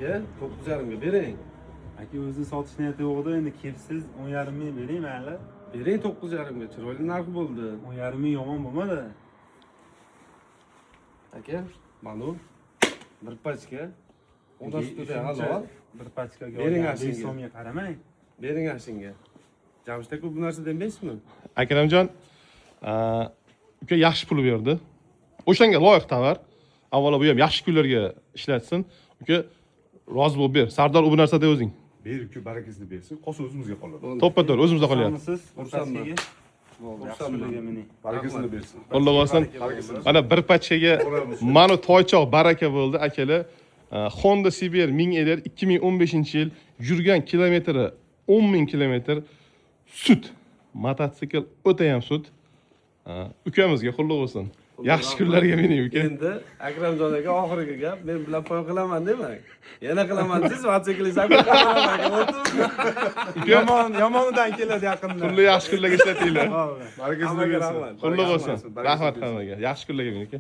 Aka, 9,5 ga bering. Aka, o'zi sotish niyati yo'q edi, endi kelibsiz, 10,5 ming bering, mayli. Bering 9,5 ga, chiroyli narx bo'ldi. 10,5 ming yomon bo'lmadi. Aka, mana bir pachka. Honda Aka, sutida shuncha halol. Bir pachkaga Bering olgan ashinga. 5 so'mga qaramang. Bering ashinga. Jamshid aka, bu narsa demaysizmi? Akramjon, uka yaxshi pul berdi. O'shanga loyiq tovar. Avvalo bu ham yaxshi kunlarga ishlatsin. Uka, rozi bo'lib ber. Sardor, u bu narsa de o'zing. Ber, uka, barakasini bersin, qolsa o'zimizga qoladi. To'ppa to'g'ri o'zimizda qolyapti. Xursandmisiz bir Xursandman. pachkaga? Bo'ldi, Yaxshi kunlarga mining. Barakasini bersin. Alloh olsin. Barakasini. Mana bir pachkaga manu toychoq baraka bo'ldi, akalar. Honda CBR 1000 LR, 2015-yil, yurgan kilometri 10 ming kilometr, sut. Mototsikl o'ta ham sut. Ukamizga qulluq bo'lsin. Yaxshi kunlarga mining, uka. Endi Akramjon aka, oxirgi gap, men bilan poy qilaman demang. Yana qilaman desangiz, mototsiklingizni olib ketaman aka, bo'ldimi? Yomon yomonidan keladi yaqinda. Pulni yaxshi kunlarga ishlatinglar. Bo'ldi. Barakasini Hammaga bersin. rahmat. Qulluq bo'lsin. Barakasini Rahmat bersin. hammaga. Yaxshi kunlarga mining, uka.